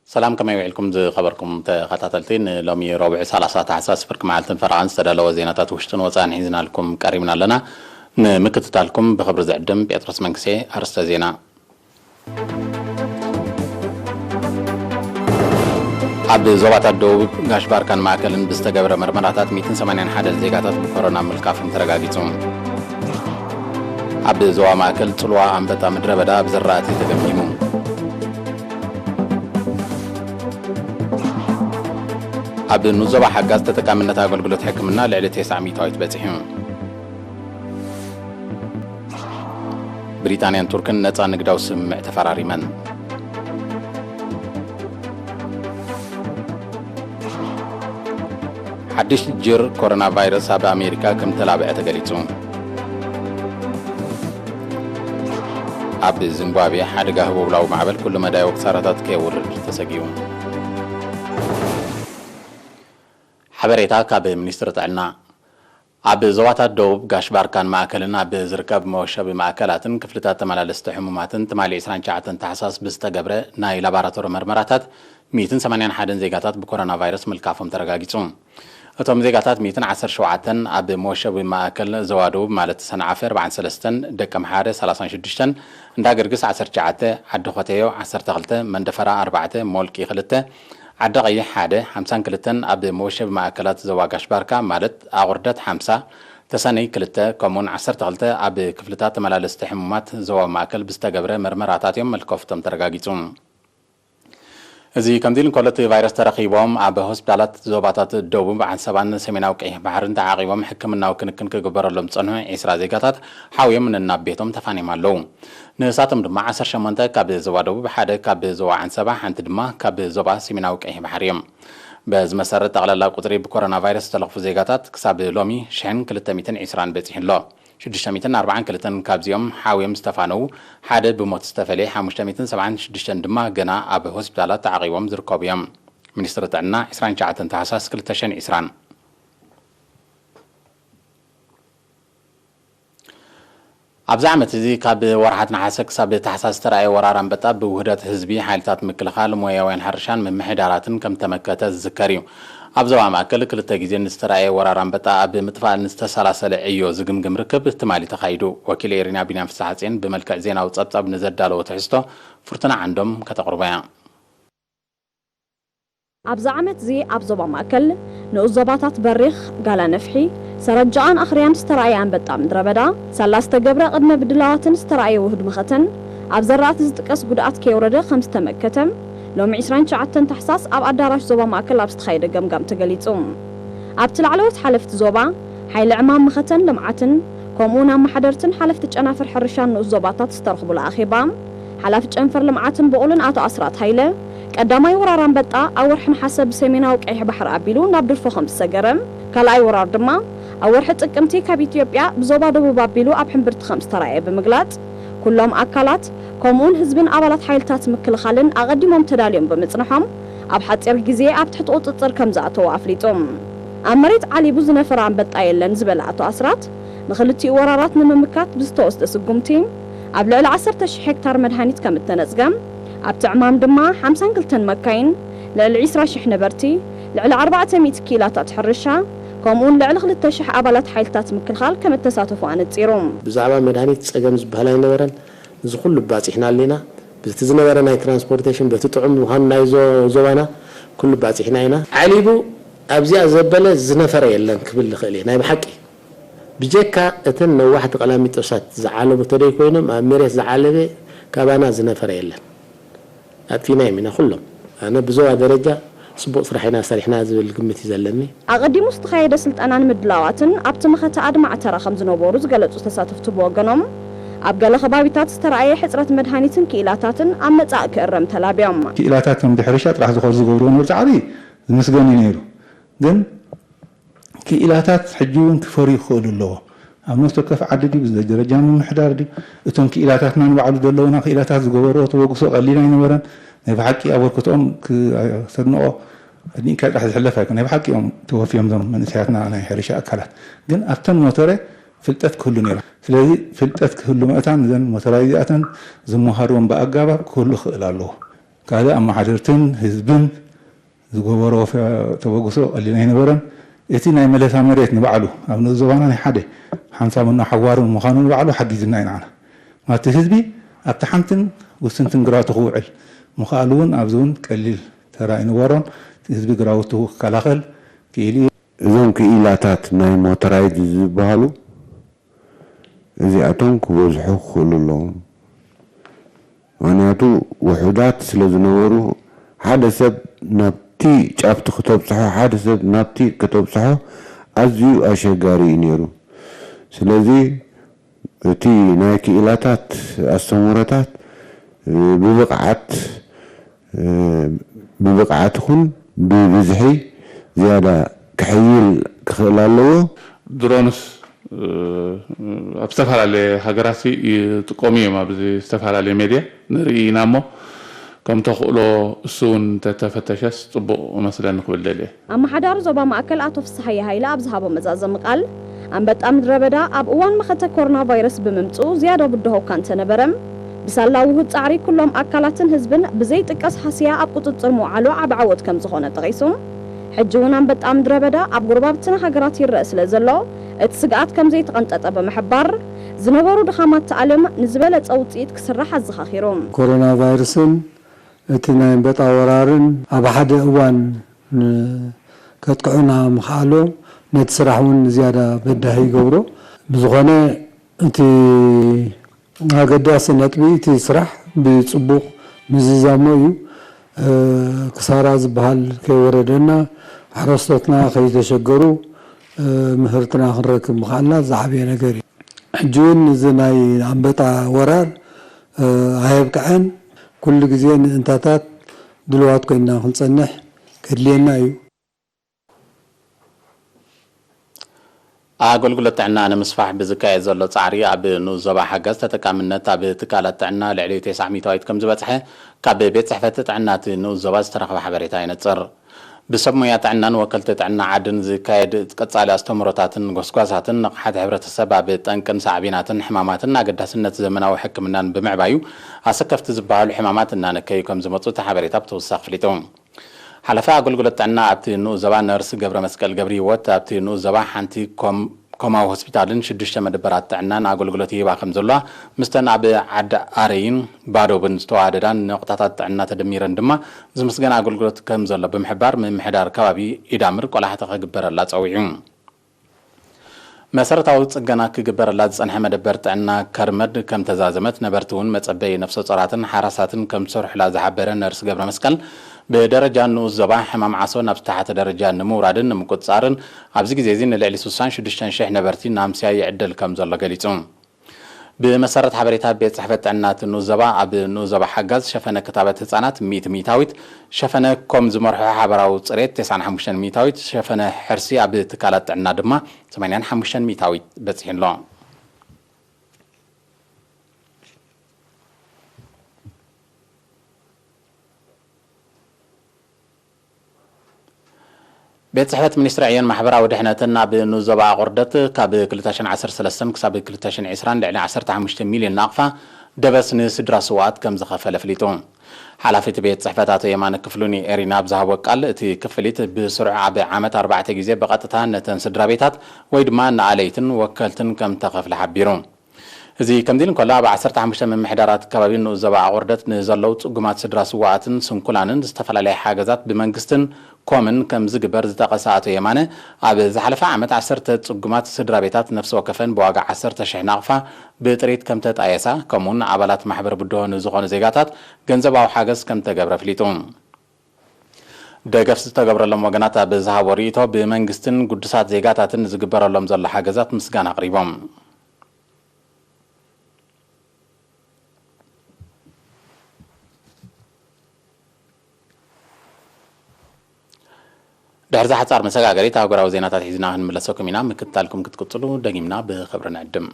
ሰላም፣ ከመይ ውዒልኩም ዝኸበርኩም ተኸታተልቲ? ንሎሚ ረቡዕ ሰላሳ ታሕሳስ ፍርቂ መዓልትን ፈረቓን ዝተዳለወ ዜናታት ውሽጥን ወጻእን ሒዝናልኩም ቀሪብና ኣለና። ንምክትታልኩም ብኽብሪ ዝዕድም ጴጥሮስ መንግሴ። ኣርእስተ ዜና። ኣብ ዞባታት ደቡብ ጋሽ ባርካን ማእከልን ብዝተገብረ መርመራታት ሚእትን ሰማንያን ሓደን ዜጋታት ብኮሮና ምልካፎም ተረጋጊጹ። ኣብ ዞባ ማእከል ጽልዋ ኣንበጣ ምድረ በዳ ኣብ ዝራእቲ ተገምጊሙ። ኣብ ንኡስ ዞባ ሓጋዝ ተጠቃምነት ኣገልግሎት ሕክምና ልዕሊ ተስዓ ሚእታዊት በጺሑ። ብሪጣንያን ቱርክን ነጻ ንግዳዊ ስምምዕ ተፈራሪመን። ሓድሽ ጅር ኮሮና ቫይረስ ኣብ ኣሜሪካ ከም ተላብዐ ተገሊጹ። ኣብ ዚምባብዌ ሓደጋ ህቦብላዊ ማዕበል ኩሉ መዳያዊ ክሳራታት ከየውርድ ተሰጊኡ። ሓበሬታ ካብ ሚኒስትሪ ጥዕና። ኣብ ዞባታት ደቡብ ጋሽ ባርካን ማእከልን ኣብ ዝርከብ መወሸቢ ማእከላትን ክፍልታት ተመላለስቲ ሕሙማትን ትማሊ ዕስራን ትሽዓተን ታሕሳስ ብዝተገብረ ናይ ላቦራቶሪ መርመራታት ሚእትን ሰማንያን ሓደን ዜጋታት ብኮሮና ቫይረስ ምልካፎም ተረጋጊጹ። እቶም ዜጋታት ሚእትን ዓሰርተ ሸውዓተን ኣብ መወሸቢ ማእከል ዞባ ደቡብ ማለት ሰንዓፈ ኣርባዓን ሰለስተን፣ ደቀምሓረ ሰላሳን ሽዱሽተን፣ እንዳ ገርግስ ዓሰርተ ትሽዓተ፣ ዓዲ ኾተዮ ዓሰርተ ክልተ፣ መንደፈራ ኣርባዕተ፣ ሞልቂ ክልተ፣ ዓዲ ቀይሕ ሓደ፣ ሓምሳን ክልተን ኣብ መወሸቢ ማእከላት ዞባ ጋሽ ባርካ ማለት ኣቑርደት ሓምሳ፣ ተሰነይ ክልተ፣ ከምኡውን ዓሰርተ ክልተ ኣብ ክፍልታት ተመላለስቲ ሕሙማት ዞባ ማእከል ብዝተገብረ መርመራታት እዮም መልከፍቶም ተረጋጊጹ። እዚ ከምዚ ኢሉ እንከሎ፣ እቲ ቫይረስ ተረኺቦም ኣብ ሆስፒታላት ዞባታት ደቡብ ዓንሰባን ሰሜናዊ ቀይሕ ባሕርን ተዓቒቦም ሕክምናዊ ክንክን ክግበረሎም ዝጸንሑ ዒስራ ዜጋታት ሓውዮም ነናብ ቤቶም ተፋንዮም ኣለዉ። ንሳቶም ድማ ዓሰርተ ሸሞንተ ካብ ዞባ ደቡብ፣ ሓደ ካብ ዞባ ዓንሰባ፣ ሓንቲ ድማ ካብ ዞባ ሰሜናዊ ቀይሕ ባሕሪ እዮም። በዚ መሰረት፣ ጠቕላላ ቁጽሪ ብኮሮና ቫይረስ ዝተለኽፉ ዜጋታት ክሳብ ሎሚ ሽሕን ክልተ ሚእትን ዕስራን በጺሑ ኣሎ። ሽዱሽተ ሚእትን ኣርባዓን ክልተን ካብዚኦም ሓውዮም ዝተፋነዉ፣ ሓደ ብሞት ዝተፈልየ፣ ሓሙሽተ ሚእትን ሰብዓን ሽዱሽተን ድማ ገና ኣብ ሆስፒታላት ተዓቒቦም ዝርከቡ እዮም። ሚኒስትሪ ጥዕና፣ ዕስራን ትሽዓተን ታሕሳስ ክልተ ሽሕን ዕስራን። ኣብዚ ዓመት እዚ ካብ ወርሓት ነሓሰ ክሳብ ታሕሳስ ዝተራእየ ወራር ኣንበጣ ብውህደት ህዝቢ፣ ሓይልታት ምክልኻል፣ ሞያውያን ሕርሻን ምምሕዳራትን ከም ተመከተ ዝዝከር እዩ። ኣብ ዞባ ማእከል ክልተ ግዜ ንዝተራእየ ወራር ኣንበጣ ኣብ ምጥፋእ ንዝተሰላሰለ ዕዮ ዝግምግም ርክብ ትማሊ ተኻይዱ። ወኪል ኤሪና ቢንያም ፍስሓጽዮን ብመልክዕ ዜናዊ ጸብጻብ ንዘዳለዎ ትሕዝቶ ፍርቱና ዓንዶም ከተቕርቦ እያ። ኣብዚ ዓመት እዚ ኣብ ዞባ ማእከል ንኡስ ዞባታት በሪኽ፣ ጋላ ነፍሒ፣ ሰረጃኣን ኣኽርያን ዝተራእየ ኣንበጣ ምድረ በዳ፣ ሳላ ዝተገብረ ቅድመ ብድላዋትን ዝተራእየ ውሁድ መኸተን ኣብ ዘራእቲ ዝጥቀስ ጉድኣት ከየውረደ ከም ዝተመከተ ሎሚ ዕስራን ትሽዓተን ታሕሳስ ኣብ ኣዳራሽ ዞባ ማእከል ኣብ ዝተኻየደ ገምጋም ተገሊጹ። ኣብቲ ላዕለዎት ሓለፍቲ ዞባ፣ ሓይሊ ዕማም መኸተን ልምዓትን፣ ከምኡውን ኣመሓደርትን ሓለፍቲ ጨናፍር ሕርሻን ንኡስ ዞባታት ዝተረኽቡሉ ኣኼባ፣ ሓላፊ ጨንፈር ልምዓትን ብቑልን ኣቶ ኣስራት ሃይለ፣ ቀዳማይ ወራር ኣንበጣ ኣብ ወርሒ ነሓሰ ብሰሜናዊ ቀይሕ ባሕሪ ኣቢሉ ናብ ድርፎ ከም ዝሰገረ፣ ካልኣይ ወራር ድማ ኣብ ወርሒ ጥቅምቲ ካብ ኢትዮጵያ ብዞባ ደቡብ ኣቢሉ ኣብ ሕምብርቲ ከም ዝተራእየ ብምግላጽ፣ ኩሎም ኣካላት ከምኡውን ህዝብን ኣባላት ሓይልታት ምክልኻልን ኣቐዲሞም ተዳልዮም ብምጽንሖም፣ ኣብ ሓጺር ግዜ ኣብ ትሕቲ ቁጽጽር ከም ዝኣተዉ ኣፍሊጡ። ኣብ መሬት ዓሊቡ ዝነፈረ ኣንበጣ የለን ዝበለ ኣቶ ኣስራት፣ ንኽልቲኡ ወራራት ንምምካት ብዝተወስደ ስጉምቲ፣ ኣብ ልዕሊ ዓሰርተ ሽሕ ሄክታር መድሃኒት ከም እተነጽገ፣ ኣብቲ ዕማም ድማ ሓምሳን ክልተን መካይን፣ ልዕሊ ዕስራ ሽሕ ነበርቲ፣ ልዕሊ ኣርባዕተ ሚእቲ ክኢላታት ሕርሻ፣ ከምኡውን ልዕሊ ክልተ ሽሕ ኣባላት ሓይልታት ምክልኻል ከም እተሳተፉ ኣነጺሩ። ብዛዕባ መድሃኒት ጸገም ዝበሃል ኣይነበረን። እዚ ኩሉ ባጺሕናሉ ኢና። በቲ ዝነበረ ናይ ትራንስፖርቴሽን፣ በቲ ጥዑም ምዃኑ ናይ ዞ-፣ ዞባና ኩሉ ባጺሕና ኢና። ዓሊቡ ኣብዚኣ ዘበለ ዝነፈረ የለን ክብል ዝኽእል እየ። ናይ ብሓቂ ብጀካ እተን ነዋሕቲ ቀላሚጦሳት ዝዓለቡ ተደይኮይኖም ኣብ መሬት ዝዓለበ ካባና ዝነፈረ የለን። ኣጥፊናዮም ኢና ኩሎም። ኣነ ብዞባ ደረጃ ጽቡቕ ስራሕ ኢና ሰሪሕና ዝብል ግምት እዩ ዘለኒ። ኣቐዲሙ ዝተኻየደ ስልጠናን ምድላዋትን ኣብቲ መኸተ ኣድማዒ ተራ ከም ዝነበሩ ዝገለጹ ተሳተፍቲ ብወገኖም፣ ኣብ ገለ ከባቢታት ዝተራእየ ሕጽረት መድሃኒትን ክኢላታትን ኣብ መጻኢ ክእረም ተላብዮም። ክኢላታት ከምቲ ሕርሻ ጥራሕ ዝኾ-፣ ዝገብርዎ ነበሩ ጻዕሪ ዝምስገን እዩ ነይሩ። ግን ክኢላታት ሕጂ እውን ክፈርዩ ክኽእሉ ኣለዎ። ኣብ ነፍሲ ወከፍ ዓዲ ድዩ፣ ብደረጃ ምምሕዳር ድዩ፣ እቶም ክኢላታትና ንባዕሉ ዘለውና ክኢላታት ዝገበርዎ ተበግሶ ቀሊል ኣይነበረን። ናይ ብሓቂ ኣበርክቶኦም ክሰድንቖ ኣድኒቕካ ጥራሕ ዝሕለፍ ኣይኮን። ናይ ብሓቂ እዮም ተወፍዮም እዞም መንእሰያትና ናይ ሕርሻ ኣካላት። ግን ኣብተን ሞተረ ፍልጠት ክህሉ ነይሩ። ስለዚ ፍልጠት ክህሉ ምእታን እዘን ሞተራይ እዚኣተን ዝመሃርዎም ብኣጋባብ ክህሉ ክኽእል ኣለዎ። ካልእ ኣመሓደርትን ህዝብን ዝገበሮ ተበግሶ ቀሊል ኣይነበረን። እቲ ናይ መለሳ መሬት ንባዕሉ ኣብ ንኡስ ዞባና ናይ ሓደ ሓንሳብን ሓዋርን ምዃኑ ንባዕሉ ሓጊዙና እዩ ንዓና። ማለት ህዝቢ ኣብቲ ሓንትን ውስንትን ግራውቱ ክውዕል ምኽኣሉ እውን ኣብዚ እውን ቀሊል ተራ ኣይነበሮን። ህዝቢ ግራውቱ ክከላኸል ክኢሉ እዩ። እዞም ክኢላታት ናይ ሞተራይዝ ዝበሃሉ እዚኣቶም ክበዝሑ ክኽእሉ ኣለዎም። ምኽንያቱ ውሑዳት ስለ ዝነበሩ ሓደ ሰብ ናብቲ ጫፍቲ ክተብፅሖ፣ ሓደ ሰብ ናብቲ ክተብፅሖ ኣዝዩ ኣሸጋሪ እዩ ነይሩ። ስለዚ እቲ ናይ ክኢላታት ኣስተምህሮታት ብብቕዓት ብብቕዓት ይኹን ብብዝሒ ዝያዳ ክሕይል ክኽእል ኣለዎ። ድሮንስ ኣብ ዝተፈላለየ ሃገራት ይጥቀሙ እዮም። ኣብዚ ዝተፈላለየ ሜድያ ንርኢ ኢና እሞ ከም ተኽእሎ እሱ እውን እንተተፈተሸስ ጽቡቕ መስለኒ ክብል ደልየ። ኣመሓዳሪ ዞባ ማእከል ኣቶ ፍስሃየ ሃይለ ኣብ ዝሃቦ መዛዘሚ ቃል፣ ኣንበጣ ምድረ በዳ ኣብ እዋን መኸተ ኮሮና ቫይረስ ብምምጽኡ ዝያዳ ብድሆ እኳ እንተነበረ፣ ብሳላ ውሁድ ጻዕሪ ኩሎም ኣካላትን ህዝብን ብዘይጥቀስ ሃስያ ኣብ ቁጽጽር ምውዓሉ ዓቢ ዓወት ከም ዝኾነ ጠቒሱ፣ ሕጂ እውን ኣንበጣ ምድረ በዳ ኣብ ጎረባብትና ሃገራት ይረአ ስለ ዘሎ፣ እቲ ስግኣት ከም ዘይተቐንጠጠ ብምሕባር፣ ዝነበሩ ድኻማት ተኣልዮም ንዝበለጸ ውጽኢት ክስራሕ ኣዘኻኺሩ። ኮሮና ቫይረስን እቲ ናይ ኣንበጣ ወራርን ኣብ ሓደ እዋን ን-፣ ከጥቅዑና ምኽኣሎም ነቲ ስራሕ እውን ዝያዳ በዳሂ ይገብሮ። ብዝኾነ እቲ ኣገዳሲ ነጥቢ እቲ ስራሕ ብጽቡቕ ምዝዛሞ እዩ። እ፣ ክሳራ ዝበሃል ከይወረደና፣ ሓረስቶትና ከይተሸገሩ፣ እ፣ ምህርትና ክንረክብ ምኽኣልና ዝዓበየ ነገር እዩ። ሕጂ እውን እዚ ናይ ኣንበጣ ወራር፣ እ፣ ኣየብቅዐን። ኩሉ ግዜ ንእንታታት ድልዋት ኮይንና ክንጸንሕ ከድልየና እዩ። ኣገልግሎት ጥዕና ንምስፋሕ ብዝካየድ ዘሎ ጻዕሪ ኣብ ንኡስ ዞባ ሓገዝ ተጠቃምነት ኣብ ትካላት ጥዕና ልዕሊ ተስዓ ሚእታዊት ከም ዝበጽሐ ካብ ቤት ጽሕፈት ጥዕና እቲ ንኡስ ዞባ ዝተረኽበ ሓበሬታ የነጽር። ብሰብ ሞያ ጥዕናን ወከልቲ ጥዕና ዓድን ዝካየድ ቀጻሊ ኣስተምህሮታትን ጎስጓሳትን ንቕሓት ሕብረተሰብ ኣብ ጠንቅን ሳዕቤናትን ሕማማትን ኣገዳስነት ዘመናዊ ሕክምናን ብምዕባዩ ኣሰከፍቲ ዝበሃሉ ሕማማት እናነከዩ ከም ዝመጹ እቲ ሓበሬታ ብተወሳኺ ኣፍሊጡ። ሓላፊ ኣገልግሎት ጥዕና ኣብቲ ንኡስ ዞባ ነርስ ገብረ መስቀል ገብረ ህይወት ኣብቲ ንኡስ ዞባ ሓንቲ ኮም-፣ ኮማዊ ሆስፒታልን ሽዱሽተ መደበራት ጥዕናን ኣገልግሎት ይህባ ከም ዘለዋ ምስተን ኣብ ዓዲ ኣረይን ባዶብን ዝተዋሃደዳን ነቑጣታት ጥዕና ተደሚረን ድማ ዝምስገን ኣገልግሎት ከም ዘሎ ብምሕባር ምምሕዳር ከባቢ ኢዳምር ቆላሕታ ክግበረላ ጸዊዑ። መሰረታዊ ጽገና ክግበረላ ዝጸንሐ መደበር ጥዕና ከርመድ ከም ተዛዘመት ነበርቲ እውን መጸበይ ነፍሰ ጾራትን ሓራሳትን ከም ዝሰርሑላ ዝሓበረ ነርስ ገብረ መስቀል ብደረጃ ንኡስ ዞባ ሕማም ዓሶ ናብ ዝተሓተ ደረጃ ንምውራድን ንምቁጽጻርን ኣብዚ ግዜ እዚ ንልዕሊ ስሳን ሽዱሽተን ሽሕ ነበርቲ ናምስያ ይዕደል ከም ዘሎ ገሊጹ። ብመሰረት ሓበሬታ ቤት ጽሕፈት ጥዕና እቲ ንኡስ ዞባ፣ ኣብ ንኡስ ዞባ ሓጋዝ ሸፈነ ክታበት ህጻናት ሚእቲ ሚእታዊት፣ ሸፈነ ኮም ዝመርሖ ሓበራዊ ጽሬት ተስዓን ሓሙሽተን ሚእታዊት፣ ሸፈነ ሕርሲ ኣብ ትካላት ጥዕና ድማ ሰማንያን ሓሙሽተን ሚእታዊት በጺሑ ኣሎ። ቤት ጽሕፈት ሚኒስትሪ ዕዮን ማሕበራዊ ድሕነትን ኣብ ንኡስ ዞባ ኣቑርደት ካብ ክልተ ሽሕን ዓሰርተ ሰለስተን ክሳብ ክልተ ሽሕን ዕስራን ልዕሊ ዓሰርተ ሓሙሽተ ሚልዮን ናቕፋ ደበስ ንስድራ ስውኣት ከም ዝኸፈለ ኣፍሊጡ። ሓላፊ እቲ ቤት ጽሕፈት ኣቶ የማነ ክፍሉ ንኤሪና ኣብ ዝሃቦ ቃል፣ እቲ ክፍሊት ብስሩዕ ኣብ ዓመት ኣርባዕተ ግዜ ብቐጥታ ነተን ስድራ ቤታት ወይ ድማ ንኣለይትን ወከልትን ከም ተኸፍለ ሓቢሩ። እዚ ከምዚ ኢሉ እንከሎ፣ ኣብ ዓሰርተ ሓሙሽተ ምምሕዳራት ከባቢ ንኡስ ዞባ ኣቑርደት ንዘለዉ ጽጉማት ስድራ ስውኣትን ስንኩላንን ዝተፈላለየ ሓገዛት ብመንግስትን ኮምን ከም ዝግበር ዝጠቐሰ ኣቶ የማነ፣ ኣብ ዝሓለፈ ዓመት ዓሰርተ ጽጉማት ስድራ ቤታት ነፍሲ ወከፈን ብዋጋ ዓሰርተ ሽሕ ናቕፋ ብጥሪት ከም ተጣየሳ፣ ከምኡውን ኣባላት ማሕበር ብድሆ ንዝኾኑ ዜጋታት ገንዘባዊ ሓገዝ ከም ተገብረ ኣፍሊጡ። ደገፍ ዝተገብረሎም ወገናት ኣብ ዝሃቦ ርእይቶ፣ ብመንግስትን ግዱሳት ዜጋታትን ዝግበረሎም ዘሎ ሓገዛት ምስጋና ኣቕሪቦም። ድሕሪ እዛ ሓጻር መሰጋገሪት ኣህጉራዊ ዜናታት ሒዝና ክንምለሰኩም ኢና። ምክትታልኩም ክትቅጽሉ ደጊምና ብኽብሪ ንዕድም።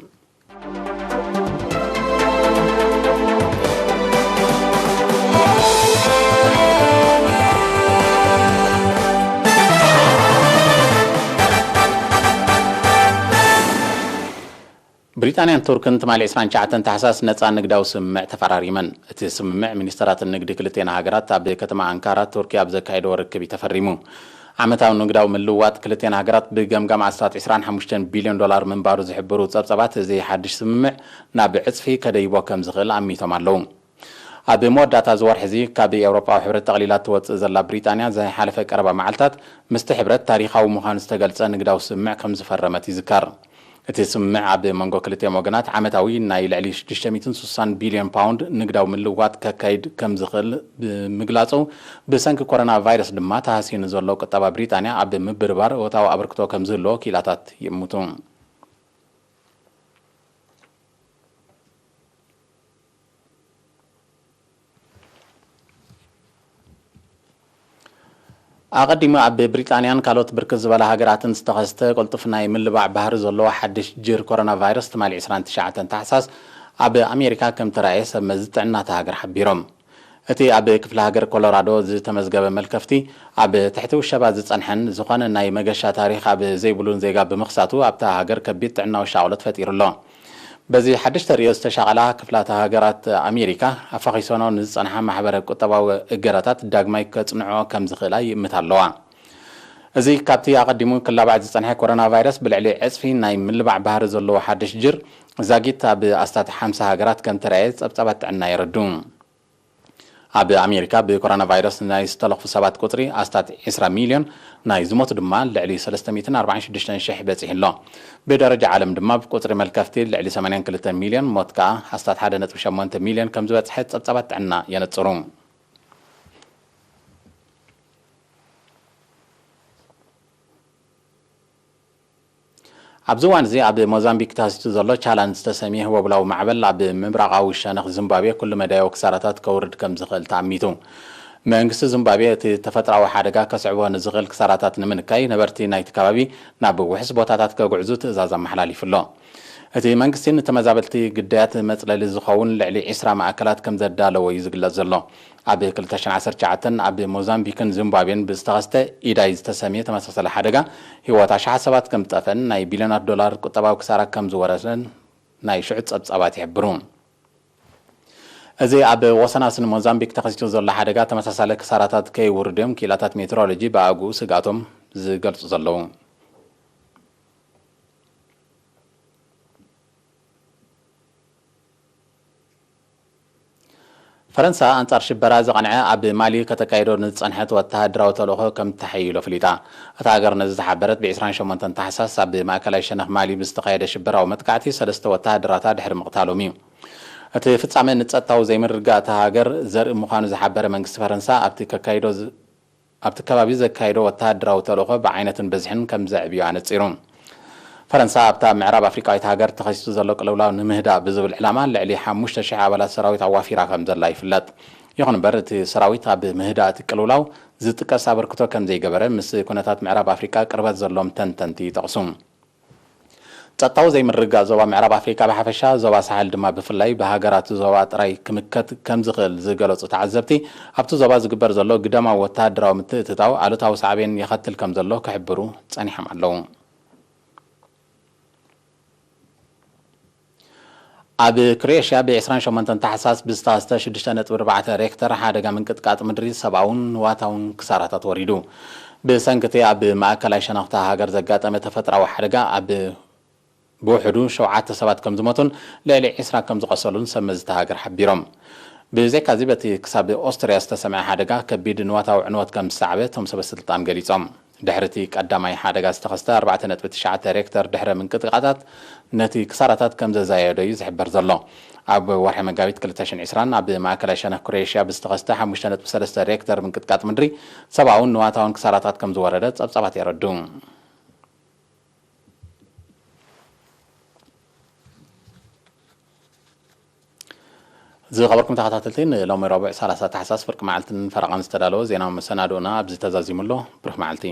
ብሪጣንያን ቱርክን ትማሊ ዕስራን ትሽዓተን ታሕሳስ ነጻ ንግዳዊ ስምምዕ ተፈራሪመን። እቲ ስምምዕ ሚኒስተራት ንግዲ ክልቴን ሃገራት ኣብ ከተማ ኣንካራ ቱርኪ ኣብ ዘካየድዎ ርክብ እዩ ተፈሪሙ። ዓመታዊ ንግዳዊ ምልውዋጥ ክልቴን ሃገራት ብገምጋም ኣስታት ዕስራን ሓሙሽተን ቢልዮን ዶላር ምንባሩ ዝሕብሩ ጸብጻባት፣ እዚ ሓድሽ ስምምዕ ናብ ዕጽፊ ከደይቦ ከም ዝኽእል ኣሚቶም ኣለዉ። ኣብ መወዳእታ እዚ ወርሒ እዚ ካብ ኤውሮጳዊ ሕብረት ጠቕሊላ እትወጽእ ዘላ ብሪጣንያ፣ ዝሓለፈ ቀረባ መዓልታት ምስቲ ሕብረት ታሪኻዊ ምዃኑ ዝተገልጸ ንግዳዊ ስምምዕ ከም ዝፈረመት ይዝከር። እቲ ስምምዕ ኣብ መንጎ ክልቲኦም ወገናት ዓመታዊ ናይ ልዕሊ ሽዱሽተ ሚእትን ስሳን ቢልዮን ፓውንድ ንግዳዊ ምልውዋጥ ከካይድ ከም ዝኽእል ብምግላጹ፣ ብሰንኪ ኮሮና ቫይረስ ድማ ተሃስዩ ንዘሎ ቁጠባ ብሪጣንያ ኣብ ምብርባር እወታዊ ኣበርክቶ ከም ዝህልዎ ክኢላታት ይእምቱ። ኣቐዲሙ ኣብ ብሪጣንያን ካልኦት ብርክት ዝበላ ሃገራትን ዝተኸስተ ቅልጡፍ ናይ ምልባዕ ባህሪ ዘለዎ ሓድሽ ጅር ኮሮና ቫይረስ ትማሊ ዕስራን ትሽዓተን ታሕሳስ ኣብ ኣሜሪካ ከም ተራእየ ሰብ መዚ ጥዕና እታ ሃገር ሓቢሮም። እቲ ኣብ ክፍለ ሃገር ኮሎራዶ ዝተመዝገበ መልከፍቲ ኣብ ትሕቲ ውሸባ ዝጸንሐን ዝኾነ ናይ መገሻ ታሪኽ ኣብ ዘይብሉን ዜጋ ብምኽሳቱ ኣብታ ሃገር ከቢድ ጥዕናዊ ሻቕሎት ፈጢሩ ኣሎ። በዚ ሓድሽ ተርእዮ ዝተሻቐላ ክፍላተ ሃገራት ኣሜሪካ ኣፋኺሶኖ ንዝጸንሓ ማሕበረ ቁጠባዊ እገዳታት ዳግማይ ከጽንዖ ከም ዝኽእላ ይእምታ ኣለዋ። እዚ ካብቲ ኣቐዲሙ ክላባዕ ዝጸንሐ ኮሮና ቫይረስ ብልዕሊ ዕጽፊ ናይ ምልባዕ ባህሪ ዘለዎ ሓድሽ ጅር ዛጊት ኣብ ኣስታት ሓምሳ ሃገራት ከም ተራእየ ጸብጻባት ጥዕና የረዱ። ኣብ ኣሜሪካ ብኮሮና ቫይረስ ናይ ዝተለኽፉ ሰባት ቁጽሪ ኣስታት ዕስራ ሚልዮን፣ ናይ ዝሞቱ ድማ ልዕሊ ሰለስተ ሚእትን ኣርባዓን ሽዱሽተን ሽሕ በጺሑ ኣሎ። ብደረጃ ዓለም ድማ ብቁጽሪ መልከፍቲ ልዕሊ ሰማንያን ክልተን ሚልዮን፣ ሞት ከኣ ኣስታት ሓደ ነጥቢ ሸሞንተ ሚልዮን ከም ዝበጽሐ ጸብጻባት ጥዕና የነጽሩ። ኣብዚ እዋን እዚ ኣብ ሞዛምቢክ ተኸሲቱ ዘሎ ቻላን ዝተሰምየ ህቦብላዊ ማዕበል ኣብ ምብራቓዊ ሸነኽ ዚምባብዌ ኩሉ መዳያዊ ክሳራታት ከውርድ ከም ዝኽእል ተኣሚቱ። መንግስቲ ዚምባብዌ እቲ ተፈጥሮኣዊ ሓደጋ ከስዕቦ ንዝኽእል ክሳራታት ንምንካይ ነበርቲ ናይቲ ከባቢ ናብ ውሑስ ቦታታት ከጉዕዙ ትእዛዝ ኣመሓላሊፉ ኣሎ። እቲ መንግስቲ ንተመዛበልቲ ግዳያት መጽለሊ ዝኸውን ልዕሊ ዕስራ ማእከላት ከም ዘዳለዎ እዩ ዝግለጽ ዘሎ። ኣብ ክልተ ሽሕን ዓሰርተ ትሽዓተን ኣብ ሞዛምቢክን ዚምባብዌን ብዝተኸስተ ኢዳይ ዝተሰምየ ተመሳሳሊ ሓደጋ ህይወት ኣሽሓት ሰባት ከም ዝጠፍአን ናይ ቢልዮናት ዶላር ቁጠባዊ ክሳራ ከም ዝወረደን ናይ ሽዑ ጸብጻባት ይሕብሩ። እዚ ኣብ ወሰናስን ሞዛምቢክ ተኸሲቱ ዘሎ ሓደጋ ተመሳሳሊ ክሳራታት ከይውርድ እዮም ክኢላታት ሜትሮሎጂ ብኣግኡ ስግኣቶም ዝገልጹ ዘለዉ። ፈረንሳ ኣንጻር ሽበራ ዝቐንዐ ኣብ ማሊ ከተካይዶ ንዝጸንሐት ወተሃደራዊ ተልእኾ ከም ተሐይሎ ኣፍሊጣ። እታ ሃገር ነዚ ዝሓበረት ብ ዕስራን ሸሞንተን ታሕሳስ ኣብ ማእከላይ ሸነኽ ማሊ ብዝተኻየደ ሽበራዊ መጥቃዕቲ ሰለስተ ወተሃደራታ ድሕሪ ምቕታሎም እዩ። እቲ ፍጻመ ንጸጥታዊ ዘይምርግጋእ እታ ሃገር ዘርኢ ምዃኑ ዝሓበረ መንግስቲ ፈረንሳ ኣብቲ ከካይዶ ዝ-፣ ኣብቲ ከባቢ ዘካየዶ ወተሃደራዊ ተልእኾ ብዓይነትን ብዝሕን ከም ዘዕብዮ ኣነጺሩ። ፈረንሳ ኣብታ ምዕራብ ኣፍሪቃዊት ሃገር ተኸሲቱ ዘሎ ቅልውላው ንምህዳእ ብዝብል ዕላማ ልዕሊ ሓሙሽተ ሽሕ ኣባላት ሰራዊት ኣዋፊራ ከም ዘላ ይፍለጥ። ይኹን እምበር እቲ ሰራዊት ኣብ ምህዳእ እቲ ቅልውላው ዝጥቀስ ኣበርክቶ ከም ዘይገበረ ምስ ኩነታት ምዕራብ ኣፍሪቃ ቅርበት ዘሎም ተንተንቲ ይጠቕሱ። ጸጥታዊ ዘይምርግጋእ ዞባ ምዕራብ ኣፍሪቃ ብሓፈሻ፣ ዞባ ሳሕል ድማ ብፍላይ ብሃገራት ዞባ ጥራይ ክምከት ከም ዝኽእል ዝገለጹ ተዓዘብቲ፣ ኣብቲ ዞባ ዝግበር ዘሎ ግዳማዊ ወተሃደራዊ ምትእትታው ኣሉታዊ ሳዕቤን የኸትል ከም ዘሎ ክሕብሩ ጸኒሖም ኣለዉ። ኣብ ክሮኤሽያ ብ ዕስራን ሸሞንተን ታሕሳስ ብዝተኸስተ ሽዱሽተ ነጥቢ ኣርባዕተ ሬክተር ሓደጋ ምንቅጥቃጥ ምድሪ ሰብኣውን ንዋታውን ክሳራታት ወሪዱ። ብሰንኪ እቲ ኣብ ማእከላይ ሸነኽታ ሃገር ዘጋጠመ ተፈጥሮኣዊ ሓደጋ ኣብ ብውሕዱ ሸውዓተ ሰባት ከም ዝሞቱን ልዕሊ ዕስራ ከም ዝቖሰሉን ሰብ መዚ እታ ሃገር ሓቢሮም። ብዘይካዚ በቲ ክሳብ ኦስትርያ ዝተሰምዐ ሓደጋ ከቢድ ንዋታዊ ዕንወት ከም ዝሰዓበ እቶም ሰበ ስልጣን ገሊጾም። ድሕሪ እቲ ቀዳማይ ሓደጋ ዝተኸስተ ኣርባዕተ ነጥቢ ትሽዓተ ሬክተር ድሕረ ምንቅጥቃጣት ነቲ ክሳራታት ከም ዘዛየዶ እዩ ዝሕበር ዘሎ። ኣብ ወርሒ መጋቢት ክልተ ሽሕን ዕስራን ኣብ ማእከላይ ሸነኽ ክሮኤሽያ ብዝተኸስተ ሓሙሽተ ነጥቢ ሰለስተ ሬክተር ምንቅጥቃጥ ምድሪ ሰብኣውን ንዋታውን ክሳራታት ከም ዝወረደ ጸብጻባት የረዱ። ዝኸበርኩም ተኸታተልቲ፣ ንሎሚ ረቡዕ ሰላሳ ታሕሳስ ፍርቂ መዓልትን ፈረቓን ዝተዳለወ ዜናዊ መሰናድኦና ኣብዚ ተዛዚሙ ኣሎ። ብሩኽ መዓልቲ።